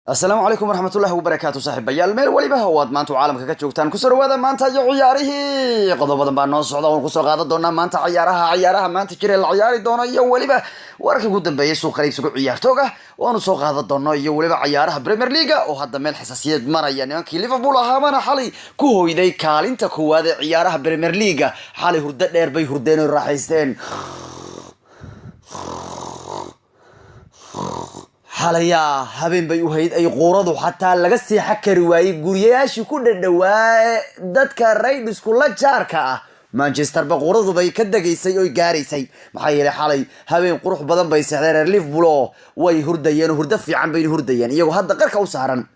Asalaamu calaykum waraxmatullahi wabarakaatu, saaxiibayaal meel weliba oo aad maanta caalamka ka joogtaan, kusoo dhawaada maanta iyo ciyaarihii. Qodobadan baa noo socda oon kusoo qaadan doonaa maanta ciyaaraha maanta jira la ciyaari doono, iyo weliba wararkii ugu dambeeyay suuqa iibsiga ciyaartooga waanu soo qaadan doono, iyo weliba ciyaaraha Premier League oo hadda meel xasaasiyad maraya. Nimankii Liverpool ahaabana xalay ku hoyday kaalinta koowaad ee ciyaaraha Premier League. Xalay hurdo dheer bay hurdeen oo raaxaysteen. Xalayaa habeen bay u hayd ay quuradu xataa laga seexa kari waayey guryayaashii ku dhadhawaa dadka raydhisku la jaarka ah. Manchester ba quuradu bay ka degaysay oy gaaraysay, maxaa yeelay xalay habeen qurux badan bay seexdeen reer Liverpool oo way hurdayeen oo hurdo fiican bayna hurdayeen, iyagoo hadda qarka u saaran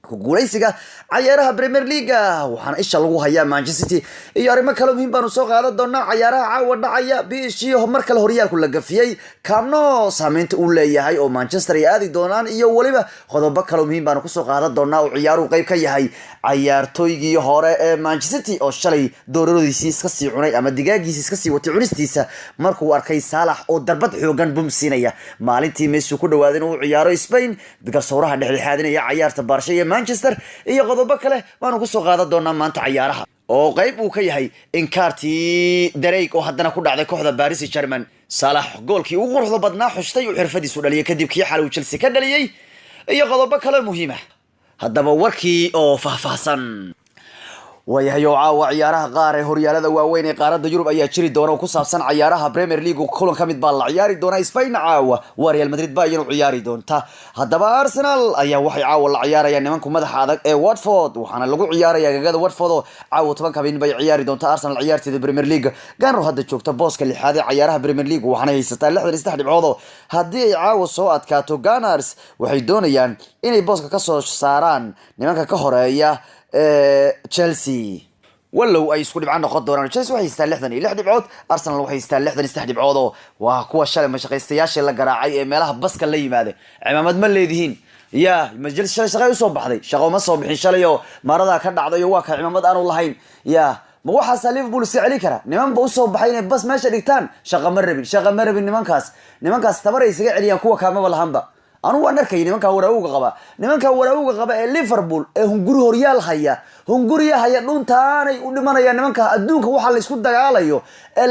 ku guuleysiga cayaaraha Premier League. Waxaana isha lagu hayaa Manchester City iyo arrimo kale muhiim baanu soo qaadan doonaa. Cayaaraha caawa dhacaya, bishii mar kale horyaalku la gafiyey Camp Nou saameynta uu leeyahay oo Manchester ay aadi doonaan, iyo weliba qodobo kale muhiim baanu kusoo qaadan doonaa oo ciyaaruhu qeyb ka yahay. Cayaartooygii hore ee Manchester City oo shalay dooraradiisii iska sii cunay ama digaagiisii iska sii watay cunistiisa markuu arkay Saalax oo darbad xoogan bum siinaya maalintii Messi ku dhawaaday inuu ciyaaro Spain, garsooraha dhexdhexaadinaya cayaarta Barca iyo Manchester, iyo qodobo kale baanu kusoo qaadan doonaa maanta cayaaraha, oo qayb uu ka yahay inkaartii Dareyg oo haddana ku dhacday kooxda Paris German. Saalax goolkii ugu quruxda badnaa xushtay uu xirfadiisu dhaliyay kadib kii xalay uu Chelsea ka dhaliyey, iyo qodobo kale muhiim ah. Haddaba warkii oo faahfaahsan. Waayahay, oo caawa ciyaaraha qaar ee horyaalada waaweyn ee qaaradda Yurub ayaa jiri doona oo ku saabsan cayaaraha Premier League. Kulan ka mid baa la ciyaari doona Spain caawa, waa Real Madrid ba iyanu ciyaari doonta. Haddaba Arsenal ayaa waxay caawa la ciyaarayaan nimanku madaxa adag ee Watford, waxaana lagu ciyaaraya gagada Watford oo caawa 10 habeen bay ciyaari doonta Arsenal ciyaarteeda Premier League. Gunners hadda joogta booska lixaad ee cayaaraha Premier League, waxaana haysataa 63 dhibcood oo haddii ay caawa soo adkaato Gunners waxay doonayaan inay booska kasoo saaraan nimanka ka horeeya Chelsea, wallow ay isku dhibco noqon doonaan. Chelsea waxay haystaan 66 dhibcood, Arsenal waxay haystaan 63 dhibcood oo waa kuwa shalay mashaqaystayaashii la garaacay ee meelaha baska la yimaade. Cimaamad ma leedihiin ya ma Chelsea shalay shaqay usoo baxday? Shaqo ma soo bixin shalay oo maaradaa ka dhacday oo waa ka cimaamad aanu lahayn. Ya ma waxaasaa Liverpool iska celin kara? Niman ba usoo baxay inay bas meesha dhigtaan. Shaqa ma rabin, shaqa ma rabin. Nimankaas tabar ay isaga celiyaan kuwa kaamaba lahanba. Anugu waan arkay nimankaa waraawowga qaba, nimankaa waraawowga qaba ee Liverpool ee hunguri horyaal haya, hunguriya haya, dhuntaanay u dhimanayaan nimanka. Adduunka waxa laysku dagaalayo ee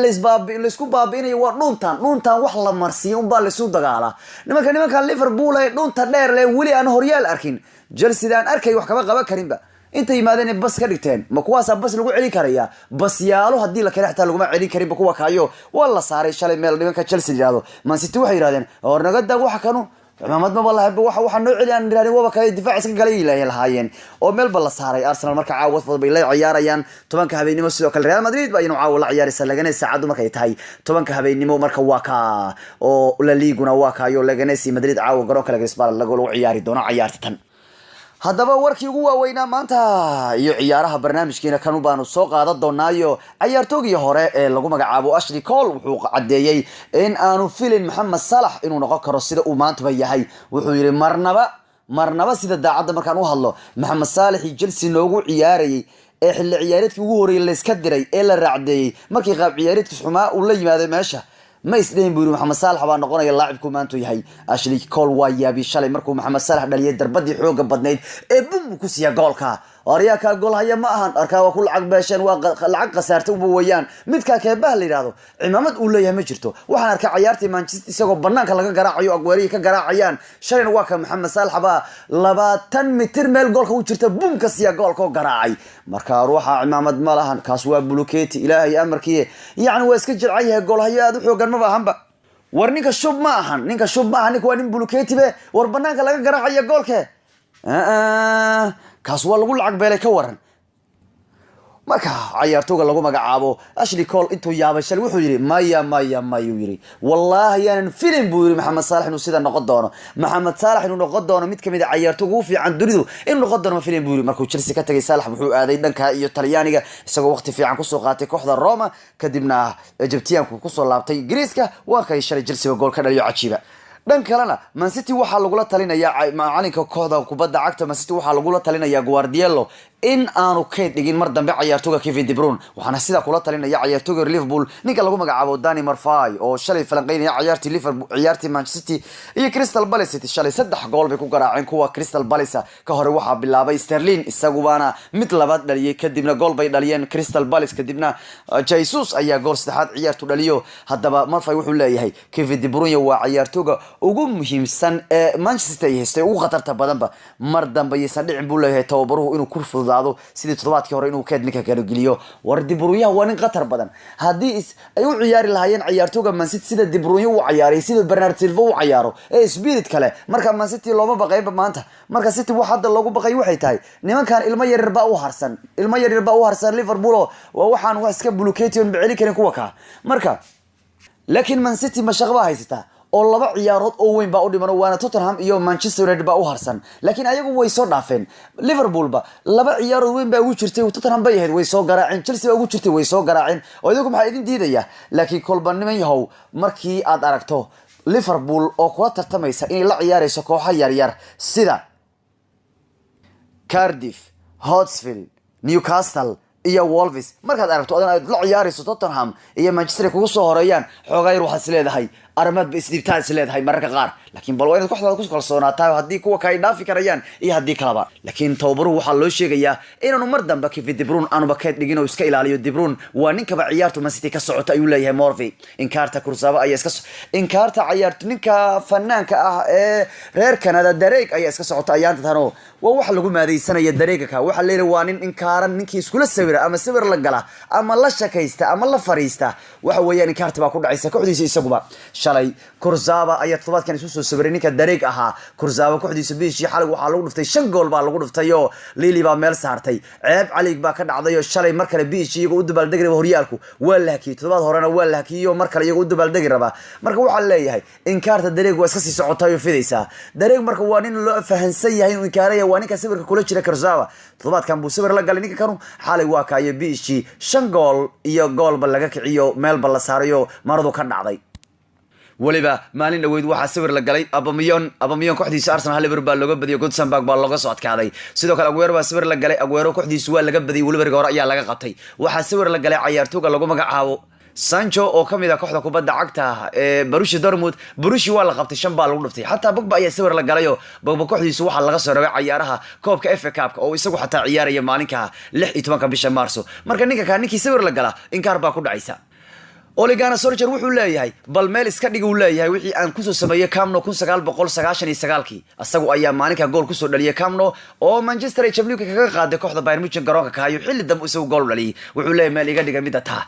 laysku baabi'inayo waa dhuntan. Dhuntan wax la marsiiyo unbaa laysu dagaalaa. Nimanka Liverpool ee dhunta dheer le weli aan horyaal arkin, Chelsea aan arkay wax kama qaban karinba. Intay yimaadeen inay bas ka dhigteen, ma kuwaasaa bas lagu celin karaya? Basyaalo haddii la kale xitaa laguma celin karinba kuwa kaayo. Waa la saaray shalay meel nimanka Chelsea yidhahdo. Man City waxay yidhahdeen hornagada waxa kanu cimaamad maba lahaynba, waxa noo celi aan yidhahdeen, waba kale difaac iska galay lahaayeen oo meelba la saaray. Arsenal marka caawa Watford bay la ciyaarayaan 10-ka habeenimo. Sidoo kale Real Madrid ba iyanu caawa la ciyaaraysa Leganes, saacaddu markay tahay 10-ka habeenimo. Marka waa ka oo La Liguna waa kaayo Leganes iyo Madrid caawa garoonka Leganes baa lagu ciyaari doono ciyaarta tan. Haddaba warkii ugu waaweynaa maanta iyo ciyaaraha barnaamijkiina kanu baanu soo qaadan doonaayo. Cayaartoogii hore ee lagu magacaabo Ashley Cole wuxuu caddeeyey in aanu filin Maxamed Salax inuu noqon karo sida uu maantaba yahay. Wuxuu yihi marnaba, marnaba, sida daacadda markaan u hadlo, Maxamed Saalaxii Chelsea noogu ciyaarayay ee xilli ciyaareedkii ugu horreeyay layska diray ee la raacdeeyey markii qaab ciyaareedkiis xumaa uu la yimaaday meesha, ma isdhehin buu yiri Maxamed Saalax baa noqonaya laacibku maantu yahay. Ashley Cole waa yaabi shalay markuu Maxamed Saalax dhaliyay darbadii xooga badnayd ee bum ku siiya goolka. Aryakaa gool haya ma ahan, arkaa waa ku lacag beesheen, waa lacag khasaartay uba weeyaan. Midkaa keebaha la yidhahdo cimaamad uu leeyahay ma jirto. Waxaan arkay cayaartii Manchester isagoo banaanka laga garaacayo, Aguerihii ka garaacayaan. Shalayna waa ka Maxamed Saalax baa 20 mitir meel goolka u jirta bum ka siiya goolka oo garaacay. Marka ruuxa cimaamad ma lahan, kaas waa buluketi Ilaahay amarkiiye. Yacni waa iska jilcan yahay, goolhayo aada u xoogan maba ahanba. War ninka shub ma ahan, ninka shub ma ahan, ninka waa nin buluketi be. War banaanka laga garaacaya goolke, kaas waa lagu lacag beelay, ka waran? Marka cayaartooga lagu magacaabo Ashley Cole intuu yaabay shalay wuxuu yidhi maya, maya, mayuu yidhi, wallaahi yaanan filin buu yidhi Maxamed Saalax inuu sida noqon doono, Maxamed Saalax inuu noqon doono mid kamid a cayaartooga ugu fiican dunidu inuu noqon doono ma filin buu yidhi. Markuu Chelsea ka tagay Saalax wuxuu aaday dhanka iyo Talyaaniga, isagoo waqti fiican kusoo qaatay kooxda Roma, kadibna Egyptianku kusoo laabtay Ingiriiska. Waa kay shalay Chelsea gool ka dhaliyo cajiiba. Dhan kalena Man City waxaa lagula talinayaa, macalinka kooxda kubadda cagta Man City waxaa lagula talinayaa Guardiolo in aanu kayd dhigin mar dambe cayaartooga Kevin De Bruyne. Waxaana sidaa kula talinaya cayaartooga Liverpool ninka lagu magacaabo Danny Murphy oo shalay falanqeynaya ciyaartii Liverpool, ciyaartii Manchester City iyo Crystal Palace. City shalay 3 gool bay ku garaaceen kuwa Crystal Palace. Ka hore waxaa bilaabay Sterling, isagubaana mid labaad dhaliyay, kadibna gool bay dhaliyeen Crystal Palace, kadibna Jesus ayaa gool saddexaad ciyaartu dhaliyo. Haddaba Murphy wuxuu leeyahay Kevin De Bruyne waa ciyaartooga ugu muhiimsan ee Manchester City ay haystay, ugu khatarta badanba. Mar dambe yaysan dhicin buu leeyahay tababaruhu inuu ku fududaado sidii toddobaadkii hore inuu keed ninka kala geliyo. War De Bruyne waa nin khatar badan. Haddii ay u ciyaari lahaayeen ciyaartooga Man City sida De Bruyne u ciyaaray, sida Bernard Silva u ciyaaro ee spirit kale, marka Man City looma baqaynba maanta. Marka City wax hadda loogu baqay waxay tahay nimankan ilmo yaryar baa u harsan, ilmo yaryar baa u harsan Liverpool oo waa waxaan wax iska buluketi on baceli karin kuwa kaa. Marka laakiin Man City mashaqo baa haysataa oo 2 ciyaarood oo weyn baa u dhiman, waana Tottenham iyo Manchester United baa u harsan, laakiin ayagu way soo dhaafeen. Liverpoolba 2 ciyaarood weyn baa ugu jirtay, Tottenham bay ahayd, way soo garaaceen. Chelsea baa ugu jirtay, way soo garaaceen. Oo iyagu maxaa idin diidaya? Laakiin kolba niman yahow, markii aad aragto Liverpool oo kula tartamaysa inay la ciyaarayso kooxo yaryar sida Cardiff, Huddersfield, Newcastle iyo Wolves, markaad aragto adan aad la ciyaarayso Tottenham iyo Manchester ay kugu soo horeeyaan, xoogaa yar waxaad is leedahay armaad ba isdhiibtaa is leedahay mararka qaar. Laakiin bal waa inaad kooxdaada ku kalsoonaataa haddii kuwa ka ay dhaafi karayaan iyo haddii kaleba. Laakiin tababaruhu waxaa loo sheegayaa inaanu mar dambe Kevin De Bruyne aanuba keed dhigin oo iska ilaaliyo. De Bruyne waa ninkaba ciyaartu Man City ka socota, ayuu leeyahay Murphy. Inkaarta Kurzawa ayaa iska inkaarta ciyaart ninka fanaanka ah ee reer Canada Dareeg ayaa iska socota ayaanta tano. Waa waxa lagu maadaysanaya Dareega ka waxaa leeyahay waa nin inkaaran, ninkii iskula sawira ama sawir la gala ama la shakaysta ama la fariista, waxa weeyaan inkaarta baa ku dhacaysa kooxdiisa. Isaguba shalay Kurzawa ayaa toddobaadkan isu soo sawiray ninka Dareeg ahaa. Kurzawa kooxdiisa bishii xalay waxaa lagu dhuftay 5 gool baa lagu dhuftay oo Lille baa meel saartay. Ceeb caliig baa ka dhacday oo shalay mar kale bishii iyagoo u dabaaldegi raba horyaalku waa la hakiyey. Toddobaad horena waa la hakiyey oo mar kale iyagoo u dabaaldegi rabaa. Marka waxaa leeyahay inkaarta Dareeg waa iska sii socotay oo fidaysaa Dareeg. Marka waa nin loo fahansan yahay inuu inkaaraya, waa ninka sawirka kula jira Kurzawa. Toddobaadkan buu sawir la galay ninka kanu. Xalay waa kaayo bishii 5 gool iyo goolba laga kiciyo, meelba la saarayo, maradu ka dhacday. Weliba maalin dhaweyd waxaa sawir la galay Aubameyang. Aubameyang kooxdiisa Arsenal hal eber baa looga badiyay, Gothenburg baa looga soo adkaaday. Sidoo kale Aguero baa sawir la galay. Aguero kooxdiisu waa laga badiyay, weliba hore ayaa laga qabtay. Waxaa sawir la galay cayaartooga lagu magacaabo Sancho oo kamid ah kooxda kubadda cagta ee Borussia Dortmund. Borussia waa la qabtay, 5 baa lagu dhuftay. Xataa Pogba ayaa sawir la galayo. Pogba kooxdiisu waxaa laga soo rabay cayaaraha koobka FA Cup-ka oo isagu xataa ciyaaraya maalinka 16-ka bisha Maarso. Marka ninka kaa ninkii sawir la gala inkaar baa ku dhacaysa. Ole Gunnar Solskjaer wuxuu leeyahay bal meel iska dhig uu leeyahay wixii aan kusoo sameeyey Camp Nou 1999-kii. Asagu ayaa maalinka gool kusoo dhaliyay Camp Nou oo Manchester ay Champions League kaga qaaday kooxda Bayern Munich garoonka kahayo. Xilli dambe isagu gool dhaliyay. Wuxuu leeyahay meel iga dhiga midda taa,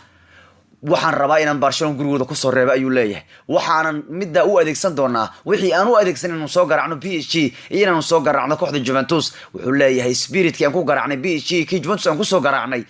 waxaan rabaa inaan Barcelona gurigooda kusoo reebo, ayuu leeyahay. Waxaanan midda u adeegsan doonaa wixii aan u adeegsan inaanu soo garaacno PSG iyo inaanu soo garaacno kooxda Juventus. Wuxuu leeyahay spiritkii aan ku garaacnay PSG, kii Juventus aan kusoo garaacnay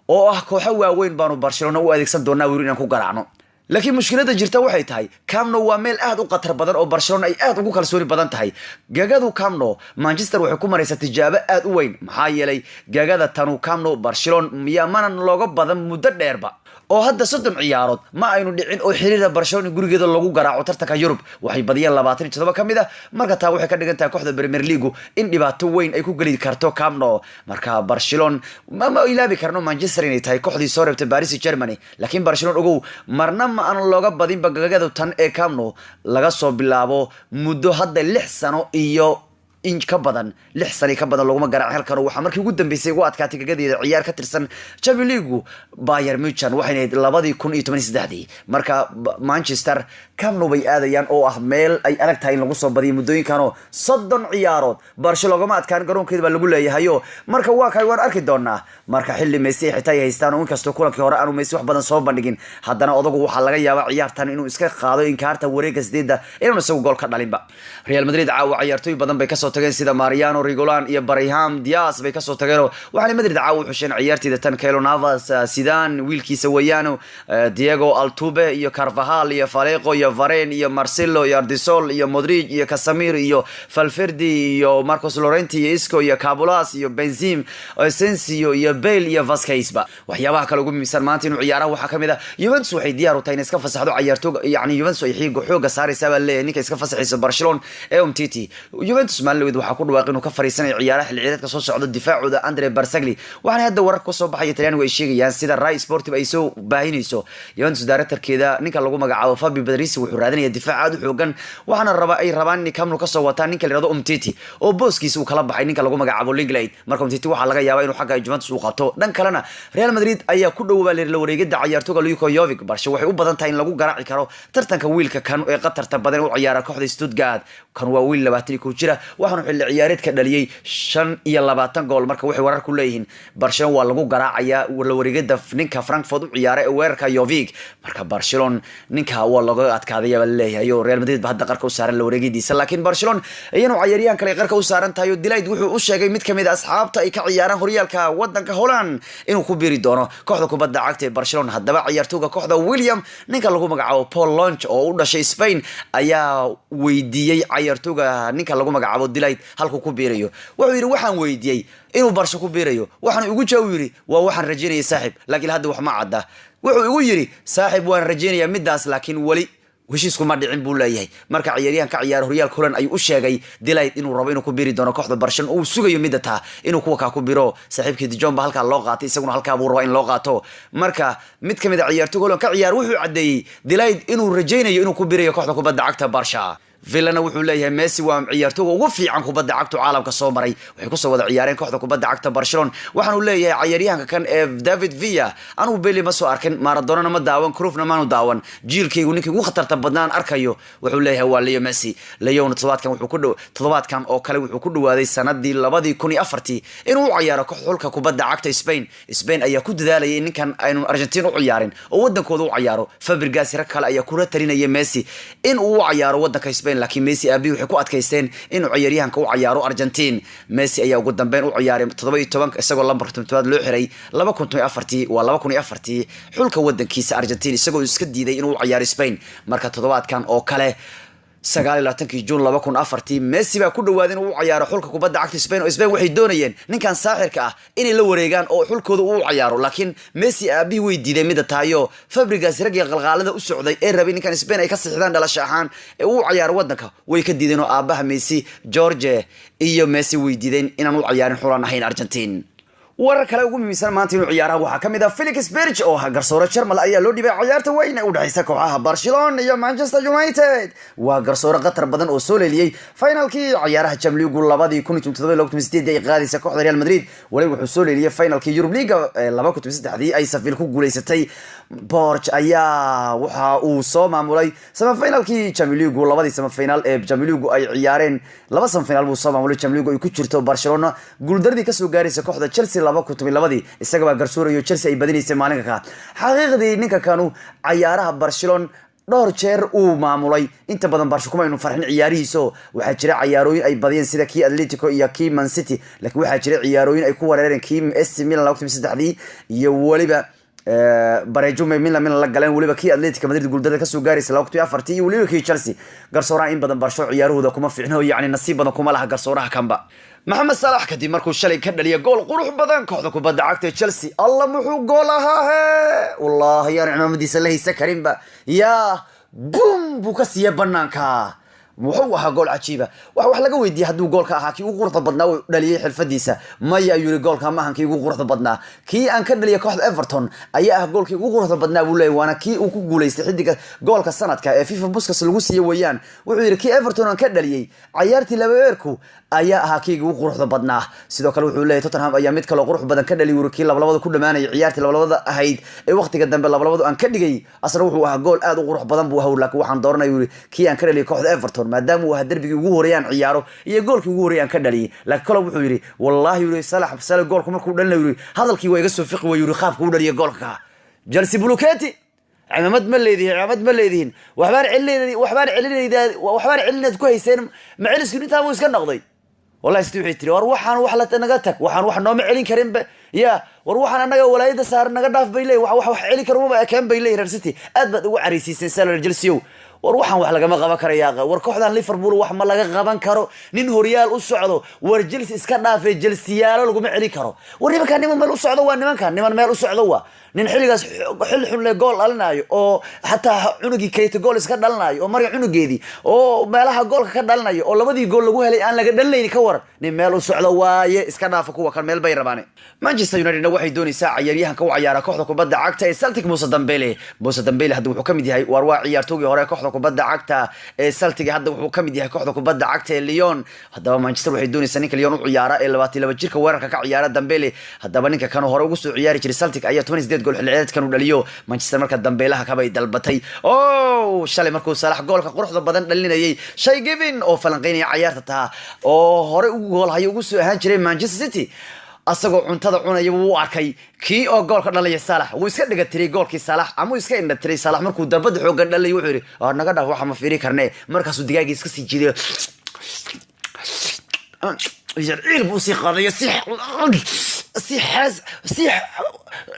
oo ah kooxo waaweyn, baanu Barcelona u adeegsan doonaa weli inaan ku garaacno. Laakiin mushkiladda jirta waxay tahay Camp Nou waa meel aad u khatar badan oo Barcelona ay aad ugu kalsooni badan tahay. Gagadu Camp Nou Manchester waxay ku maraysaa tijaabo aad u weyn, maxaa yeelay gagada tanu Camp Nou Barcelona miyaa manan looga badan muddo dheerba oo hadda 30 ciyaarood ma aynu dhicin oo xiriira Barcelona gurigeeda lagu garaaco tartanka Yurub. Waxay badiyeen 27 ka mid ah. Marka taa waxay ka dhigan tahay kooxda Premier League in dhibaato weyn ay ku geli karto Camp Nou. Marka Barcelona ma ilaabi karno Manchester inay tahay kooxdii soo reebtay Paris Germany, laakiin Barcelona ogow marna ma aan looga badinba gagada tan ee Camp Nou laga soo bilaabo muddo hadda 6 sano iyo in ka badan, 6 sano ka badan laguma garaacin halkan. Waxaa markii ugu dambeysay ugu adkaatay gagadeeda ciyaar ka tirsan Champions League Bayern Munich, waxayna ahayd 2013-dii. Marka Manchester Camp Nou bay aadayaan oo ah meel ay adag tahay in lagu soo badiyo. Muddooyinkanoo 30 ciyaarood Barca loogama adkaan garoonkeeda baa lagu leeyahayo. Marka waa kay, waan arki doonaa. Marka xilli Messi ay xitaa ay haystaan oo inkastoo kulankii hore aanu Messi wax badan soo bandhigin, haddana odagu waxaa laga yaabaa ciyaartan inuu iska qaado inkaarta wareegga sideedda inaanu isagu gool ka dhalinba. Real Madrid caawa ciyaartooy badan bay kasoo tageen sida Mariano Reguilon iyo Brahim Diaz bay kasoo tageen. Waxaana Madrid caawa u xusheen ciyaarteyda tan Keylor Navas, Zidane wiilkiisa weeyaano, Diego Altube iyo Carvajal iyo Vallejo iyo Varane iyo Marcelo iyo Ardisol iyo Modric iyo Casemiro iyo Valverde iyo Marcos Llorente iyo Isco iyo Cabulas iyo Benzema, Asensio iyo Bale iyo Vasquez ba. Waxyaabaha kale ugu muhiimsan maanta inuu ciyaaraha waxaa kamid ah Juventus waxay diyaar u tahay inay iska fasaxdo ciyaartooga, yacni Juventus ay xiiga xooga saaraysaa baa leeyahay ninka iska fasaxaysa Barcelona ee Umtiti. Juventus maalin weyd waxaa ku dhawaaqay inuu ka fariisanayo ciyaaraha xilli ciyaareedka soo socda difaacooda Andre Barzagli. Waxaana hadda wararka kasoo baxaya Talyaanigu ay sheegayaan, sida Rai Sportive ay soo baahinayso, Juventus directorkeeda ninka lagu magacaabo Fabio Paratici wuxuu raadinaya difaac aad u xoogan, waxaana raba ay rabaan inay Camp Nou kasoo wataan ninka la yirahdo Umtiti oo booskiisa uu kala baxay ninka lagu magacaabo Lenglet. Marka Umtiti waxaa laga yaabaa inuu xagga Juventus uu qabto. Dhan kalena Real Madrid ayaa ku dhow baa la wareegida ciyaartooga Luka Jovic. Balse waxay u badan tahay in lagu garaaci karo tartanka wiilka kan ee qatarta badan u ciyaara kooxda Stuttgart. Kan waa wiil 21 jira, waxaanu xilli ciyaareedka dhaliyay 25 gool. Marka waxay warar ku leeyihiin Barcelona waa lagu garaacayaa la wareegida ninka Frankfurt u ciyaara ee weerarka Jovic. Marka Barcelona ninka waa looga adkaaday baa leeyahay oo Real Madrid ba hadda qarka u saaran la wareegidiisa. Laakiin Barcelona iyanu ciyaaryahan kale qarka u saaran tahay oo De Ligt wuxuu u sheegay mid kamid ah asxaabta ay ka ciyaaraan horyaalka wadanka Holland inuu ku biiri doono kooxda kubadda cagta ee Barcelona. Haddaba ciyaartooyga kooxda William, ninka lagu magacaabo Paul Longe oo u dhashay Spain, ayaa weydiiyey ciyaartooyga ninka lagu magacaabo De Ligt halkuu ku biirayo. Wuxuu yidhi waxaan weydiiyey inuu Barca ku biirayo, waxaan ugu jawaab yidhi waa waxaan rajaynayay saaxiib, laakiin hadda wax ma cadda. Wuxuu igu yidhi saaxiib, waan rajaynayaa midaas, laakiin weli heshiisku ma dhicin buu leeyahay. Marka ciyaaryahan ka ciyaara horyaalka Holland ayuu u sheegay De Ligt inuu rabo inuu ku biri doono kooxda Barcelona, uu sugayo midda taa inuu kuwa kaa ku biro. Saaxiibkii De Jong ba halkaa loo qaatay, isaguna halkaa buu rabaa in loo qaato. Marka mid kamid a ciyaartoyga Holland ka ciyaar wuxuu caddeeyey De Ligt inuu rajaynayo inuu ku birayo kooxda kubadda cagta Barca. Villana wuxuu leeyahay Messi waa ciyaartooyga ugu fiican kubadda cagtu caalamka soo maray. Waxay kusoo wada ciyaareen kooxda kubadda cagta Barcelona. Waxaanu leeyahay ciyaaryahanka kan ee David Villa, anugu Pele ma soo arkin, Maradonana ma daawan, Cruyffna maanu daawan, jiilkaygu ninkii ugu khatarta badnaan arkayo wuxuu leeyahay waa Leo Messi. Leona toddobaadkan wuxuu ku dhow, toddobaadkan oo kale wuxuu ku dhawaaday sanadii 2004-tii inuu u ciyaaro xulka kubadda cagta Spain. Spain ayaa ku dadaalayay in ninkan aynu Argentina u ciyaarin oo wadankooda u ciyaaro. Fabregas, rag kale ayaa kula talinaya Messi in uu u ciyaaro wadanka Spain, laakiin Messi aabihi waxay ku adkaysteen inuu ciyaaryahanka u ciyaaro Argentine. Messi ayaa ugu dambeyn u ciyaaray 17 isagoo lambarka 10aad loo xiray 2004-tii, waa 2004-tii, xulka wadankiisa Argentine, isagoo iska diiday inuu u ciyaaro Spain. Marka toddobaadkan oo kale, 29-kii Juun 2004-tii, Messi baa ku dhawaaday inuu u ciyaaro xulka kubadda cagta Spain, oo Spain waxay doonayeen ninkan saaxirka ah inay la wareegaan oo xulkooda uu ciyaaro. Laakiin Messi aabihii way diiday midda tahayo. Fabregas, raggii qalqaalada u socday ee rabay ninkan Spain ay ka sixdaan dhalasho ahaan ee uu ciyaaro wadanka, way ka diideen, oo aabaha Messi George iyo Messi way diideen inaan u ciyaarin xulan ahayn Argentine. Warar kale ugu muhiimsan maanta inuu ciyaaraha waxaa ka mid ah Felix Brych oo ah garsoore Jarmal ayaa loo dhibay ciyaarta weyn ee u dhexeysa kooxaha Barcelona iyo Manchester United. Waa garsoore khatar badan oo soo leeliyey finalkii ciyaaraha Champions League 2017-2018 ay qaadaysa kooxda Real Madrid. Waliba wuxuu soo leeliyey finalkii Europe League 2003-dii ay Sevilla ku guuleysatay. Brych ayaa waxa uu soo maamulay semifinalkii Champions League, labadii semifinal ee Champions League ay ciyaareen. Laba semifinal buu soo maamulay Champions League ay ku jirto Barcelona guuldaradii kasoo gaaraysa kooxda Chelsea 2012-dii, isaga baa garsoorayo Chelsea ay badinaysay maalinka ka. Xaqiiqdii ninka kanu cayaaraha Barcelona dhowr jeer uu maamulay. Inta badan Barca kuma aynu farxin ciyaarihiiso. Waxaa jira ciyaarooyin ay badiyeen sida kii Atletico iyo kii Man City, laakiin waxaa jira ciyaarooyin ay ku wareereen, kii AC Milan 2003-dii iyo weliba barejume Milan la galeen, weliba kii Atletico Madrid guuldarada kasoo gaaraysa 2004-tii iyo weliba kii Chelsea. Garsooraha in badan Barca ciyaarahooda kuma fiicno, yacni nasiib badan kuma laha garsooraha kanba. Maxamed Saalax kadib markuu shalay ka dhaliya gool qurux badan kooxda kubadda cagta ee Chelsea, alla muxuu gool ahaa he! Wallaahi yaan cimaamadiisa la haysa karinba, yaa bum buu ka siiya banaanka. Wuxuu ahaa gool cajiiba. Wax laga weydiiyey hadduu goolka ahaa kii ugu quruxda badnaa uu dhaliyey xirfadiisa. Maya, ayuu yiri, goolka ma ahan kii ugu quruxda badnaa, kii aan ka dhaliyay kooxda Everton ayaa ah goolkii ugu quruxda badnaa buu leeyahy, waana kii uu ku guuleystay xidiga goolka sanadka ee FIFA Puskas lagu siiyey weeyaan. Wuxuu yidhi kii Everton aan ka dhaliyey cayaartii laba eerku ayaa ahaa kiigi ugu quruxda badnaa. Sidoo kale wuxuu leeyahay Tottenham ayaa mid kaloo qurux badan ka dhaliy wuri, kii labalabada ku dhamaanayay, ciyaartii labalabada ahayd ee waqtiga dambe labalabadu aan ka dhigay, asna wuxuu ahaa gool aad u qurux badan buu ahaa, laakiin waxaan dooranay wuri kii aan ka dhaliyay kooxda Everton, maadaama uu ahaa darbigii ugu horreeyay aan ciyaaro iyo goolkii ugu horreeyay aan ka dhaliyay. Laakiin kale wuxuu yidhi wallaahi yiri Salax Salax goolku markuu dhalinayo yiri hadalkii waa iga soo fiqi way yiri qaabka u dhaliyay goolka. Chelsea Buluketi, cimaamad ma leedihin? Cimaamad ma leedihin? Waxbaan celinayda, waxbaan celinayda, waxbaan celinaad ku hayseen. Ma celisku intaa buu iska noqday? Wallahi City waxay tiri, war waxaan wax la naga tag, waxaan wax nooma celin karinba ya, war waxaan annaga walaayada saaran naga dhaaf bay leeyihin, wax wax celin karo maba ekeen bay leeyihin. Reer City aad baad ugu caraysiiseen salar Chelsea, war waxaan wax lagama qaban karaya, war kooxdan Liverpool wax ma laga qaban karo, nin horyaal u socdo, war Chelsea iska dhaafay, Chelseayaalo laguma celin karo. War nimankan niman meel u socdo waa, nimankan niman meel u socdo waa, nin xilligaas xilli xun le gool dhalinayo oo xataa cunugii Kayta gool iska dhalinayo oo Marya cunugeedii oo meelaha goolka ka dhalinayo oo labadii gool lagu helay aan laga dhalinayni, ka waran? Nin meel u socdo waaye, iska dhaafa kuwa kan, meel bay rabaane. Manchester Unitedna waxay doonaysaa cayaaryahanka u cayaara kooxda kubadda cagta ee Celtic, Muuse Dambele. Muuse Dambele hadda wuxuu ka mid yahay, waar waa ciyaartoogii hore kooxda kubadda cagta ee Celtic, hadda wuxuu ka mid yahay kooxda kubadda cagta ee Lyon. Haddaba Manchester waxay doonaysaa ninka Lyon u ciyaara ee 22 jirka weerarka ka ciyaara, Dambele. Haddaba ninka kan hore ugu soo ciyaari jiray Celtic ayaa 18 gool xilli ciyaareedkan u dhaliyo. Manchester marka Dambeelaha kabay dalbatay. Oh, shalay markuu Saalax goolka quruxda badan dhalinayay, Shay Givin oo falanqeynaya cayaarta taa oo hore ugu goolhayo ugu soo ahaan jiray Manchester City, asagoo cuntada cunaya wuu arkay kii oo goolka dhalaya Saalax. Wuu iska dhiga tiray goolkii Saalax ama uu iska indha tiray. Saalax markuu darbada xooggan dhalay wuxuu yidhi, "Naga dhaaf, waxa ma fiiri karne." Markaasuu digaagii iska sii jiiday, ciil buu sii qaadayo, si xaas si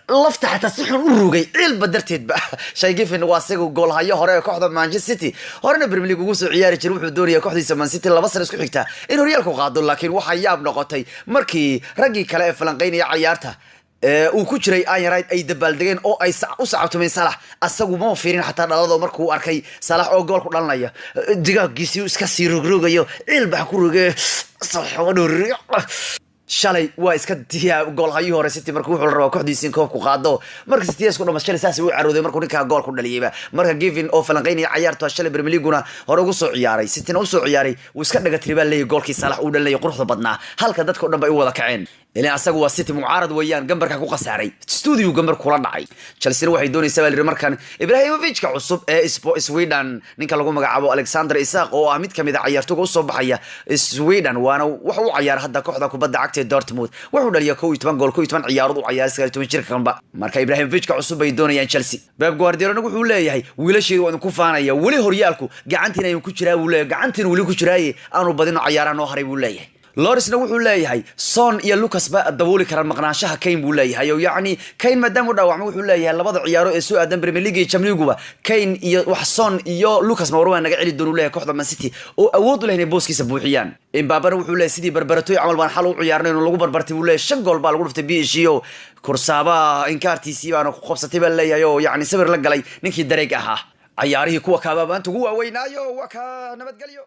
lafta xataa si xun u rugay ciilba darteedba. Shay Giffen waa isaga goolhayo hore ee kooxda Manchester City, horena Premier League ugu soo ciyaari jiray. Wuxuu doonaya kooxdiisa Man City 2 sano isku xigta in horyaalku qaado, laakiin waxaa yaab noqotay markii raggii kale ee falanqeynaya cayaarta uu ku jiray Ian Wright ay dabaaldegeen oo ay u sacabtumeen Saalax. Asagu ma fiirin xataa dhalado. Markuu arkay Saalax oo gool ku dhalanaya, digaagiisii iska sii rogrogayo, ciil baa ku roge. Shalay waa iska diyaa goolhayihii hore City. Marka wuxuu la rabaa kooxdiisa in koobku qaado. Marka City isku dhama shalay saas u carooday markuu ninkaa gool ku dhaliyayba. Marka Givin oo falanqeynaya cayaarta shalay, Premier League-guna hore ugu soo ciyaaray, Cityna u soo ciyaaray, wuu iska dhaga tiri baa leeyahay goolkii Saalax uu dhalinayay quruxda badnaa, halka dadka o dhan bay u wada kaceen. Ilan asagu waa City mucaarad weeyaan, gambarka ku khasaaray, studio gambar kula dhacay. Chelsea waxay doonaysaa baa layidhi markan Ibrahimovicka cusub ee Sweden, ninka lagu magacaabo Alexander Isak, oo ah mid kamid a ciyaartoyga usoo baxaya Sweden, waana wax u cayaara hadda kooxda kubadda cagta ee Dortmund. Wuxuu dhaliya 11 gool 11 ciyaarood u ciyaaray 19 jirka kanba. Marka Ibrahimovicka cusub bay doonayaan Chelsea. Pep Guardiola wuxuu leeyahay, wiilasheedu waa idinku faanaya, weli horyaalku gacantiina ayuu ku jiraa buu leeyahay, gacantiina weli ku jiraaye, aanu badino cayaaraha noo haray buu leeyahay. Lorisna wuxuu leeyahay Son iyo Lucas ba dabooli karaan maqnaanshaha Kane buu leeyahay, oo yacni Kane maadaama u dhaawacmay, wuxuu leeyahay labada ciyaaro ee soo aadan Premier League iyo Champions League-ba Kane iyo wax Son iyo Lucas ma waa naga celi doon uu leeyahay kooxda Man City oo awood u leh inay booskiisa buuxiyaan. Mbappena wuxuu leeyahay sidii barbaratoy camal baan xal u ciyaarnay inuu lagu barbartay buu leeyahay. Shan gool baa lagu dhuftay PSG oo Kursaaba inkaartiisii baana ku qabsatay baa leeyahay, oo yacni sawir la galay ninkii dareeg ahaa. Cayaarihii kuwa kaaba maanta ugu waaweynaayo waa ka. Nabadgelyo.